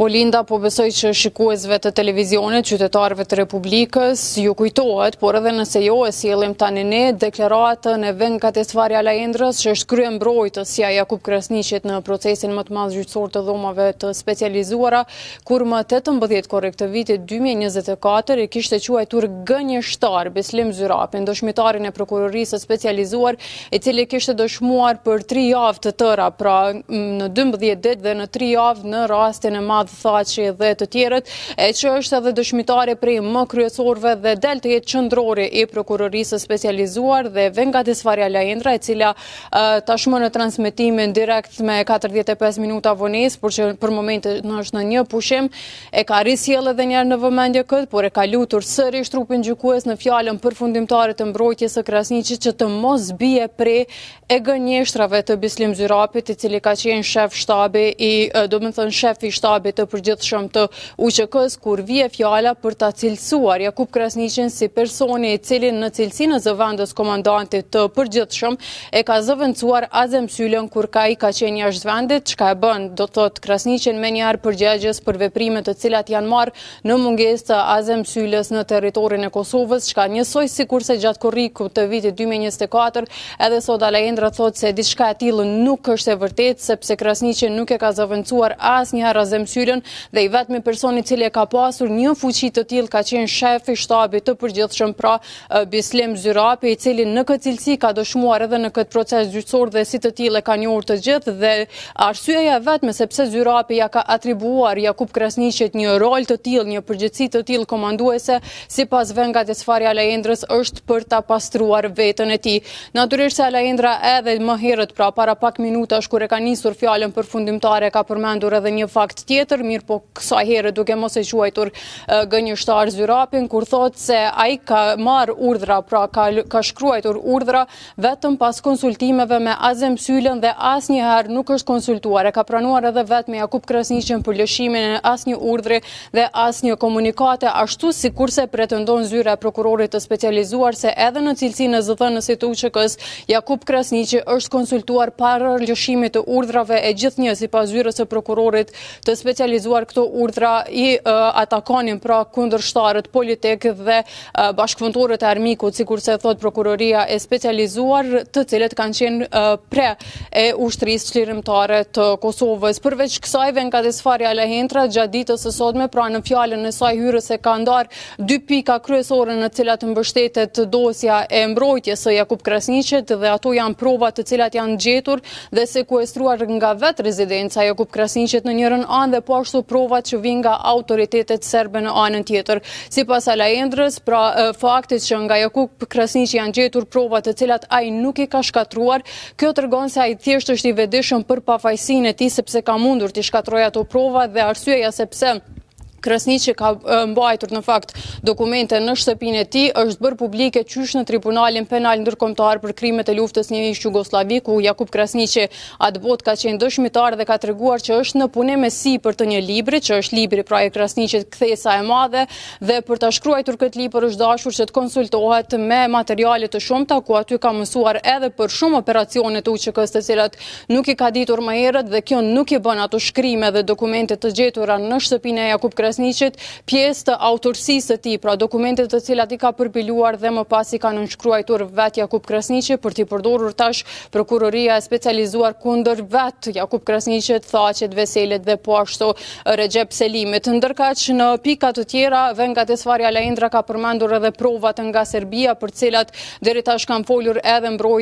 Po Linda, po besoj që shikuesve të televizionit, qytetarëve të Republikës, ju kujtohet, por edhe nëse jo e sjellim tani ne deklaratën e Venkatesvari Alaendrës, që është kryembrojtësja e Jakup Krasniqit në procesin më të madh gjyqësor të dhomave të specializuara, kur më 18 korrik të vitit 2024 e kishte quajtur gënjeshtar Bislim Zyrapin, dëshmitarin e prokurorisë së specializuar, i cili kishte dëshmuar për 3 javë të tëra, pra në 12 ditë dhe në 3 javë në rastin e madh Thaçi dhe të tjerët, e që është edhe dëshmitari prej më kryesorëve dhe del të jetë qendrori i prokurorisë së specializuar dhe Venkatesvari Alaendra, e cila tashmë në transmetimin direkt me 45 minuta vonesë, por që për momentin është në një pushim, e ka risjellë edhe njëherë në vëmendje këtë, por e ka lutur sërish trupin gjykues në fjalën përfundimtare të mbrojtjes së Krasniqit që të mos bie pre e gënjeshtrave të Bislim Zyrapit, i cili ka qenë shef shtabi i, domethënë shef i shtabit të përgjithshëm të UÇK-së, kur vije fjala për ta cilësuar Jakup Krasniqin si personi i cili në cilësinë e zëvendës komandantit të përgjithshëm e ka zëvendësuar Azem Sylën kur ai ka qenë jashtë vendit, çka e bën, do të thotë Krasniqin menjëherë përgjegjës për veprime të cilat janë marrë në mungesë të Azem Sylës në territorin e Kosovës, çka njësoj sikurse gjatë korrikut të vitit 2024, edhe sot Alaendra thotë se diçka e tillë nuk është e vërtetë, sepse Krasniqi nuk e ka zëvendësuar asnjëherë Azem Sylën dhe i vetmi person i cili e ka pasur një fuqi të tillë ka qenë shefi i shtabit të përgjithshëm, pra Bislim Zyrapi, i cili në këtë cilësi ka dëshmuar edhe në këtë proces gjyqësor dhe si të tillë e ka njohur të gjithë dhe arsyeja e vetme se pse Zyrapi ia ka atribuar Jakup Krasniqit një rol të tillë, një përgjegjësi të tillë komanduese, sipas Venkatesvari Alaendrës është për ta pastruar veten e tij. Natyrisht se Alaendra edhe më herët, pra para pak minutash kur e ka nisur fjalën përfundimtare ka përmendur edhe një fakt tjetër, mirëpo kësaj here duke mos e quajtur gënjeshtar Zyrapin, kur thotë se ai ka marrë urdhra, pra ka, ka shkruajtur urdhra vetëm pas konsultimeve me Azem Sylën dhe asnjëherë nuk është konsultuar. E ka pranuar edhe vetë me Jakup Krasniqin për lëshimin e asnjë urdhri dhe asnjë komunikate, ashtu sikurse pretendon zyra e prokurorit të specializuar se edhe në cilësinë e zëdhënësit të UÇK-së, Jakup Krasniqi është konsultuar para lëshimit të urdhrave e gjithnjë sipas zyrës së prokurorit të specializuar këto urdhra i atakonin pra kundërshtarët politikë dhe bashkëpunëtorët e armikut, sikurse thotë prokuroria e specializuar, të cilët kanë qenë pre e ushtrisë çlirimtare të Kosovës. Përveç kësaj, Venkatesvari Alahendra gjatë ditës së sotme, pra në fjalën e saj hyrëse ka ndarë dy pika kryesore në cilat mbështetet dosja e mbrojtjes së Jakup Krasniqit dhe ato janë provat të cilat janë gjetur dhe sekuestruar nga vetë rezidenca e Jakup Krasniqit në njërën anë dhe po ashtu provat që vijnë nga autoritetet serbe në anën tjetër. Sipas Alaendrës, pra fakti që nga Jakup Krasniqi janë gjetur provat të cilat ai nuk i ka shkatërruar, kjo tregon se ai thjesht është i vetëdijshëm për pafajësinë e tij sepse ka mundur t'i shkatërrojë ato prova dhe arsyeja sepse Krasniqi ka mbajtur në fakt dokumente në shtëpinë e tij, është bërë publike qysh në Tribunalin Penal Ndërkombëtar për Krimet e Luftës në ish Jugosllavi, ku Jakup Krasniqi atëbotë ka qenë dëshmitar dhe ka treguar që është në punim e sipër të një libri, që është libri pra i Krasniqit Kthesa e Madhe dhe për ta shkruajtur këtë libër është dashur që të konsultohet me materiale të shumta, ku aty ka mësuar edhe për shumë operacione të UÇK-së të cilat nuk i ka ditur më herët dhe kjo nuk i bën ato shkrime dhe dokumente të gjetura në shtëpinë e Jakup Krasniqit pjesë të autorësisë së tij, pra dokumente të cilat i ka përpiluar dhe më pas i ka nënshkruajtur vetë Jakup Krasniqi për t'i përdorur tash prokuroria e specializuar kundër vetë Jakup Krasniqit, Thaçit, Veselit dhe po ashtu Rexhep Selimit. Ndërkaq në pika të tjera, Venkatesvari Alaendra ka përmendur edhe provat nga Serbia për cilat deri tash kanë folur edhe mbrojtja.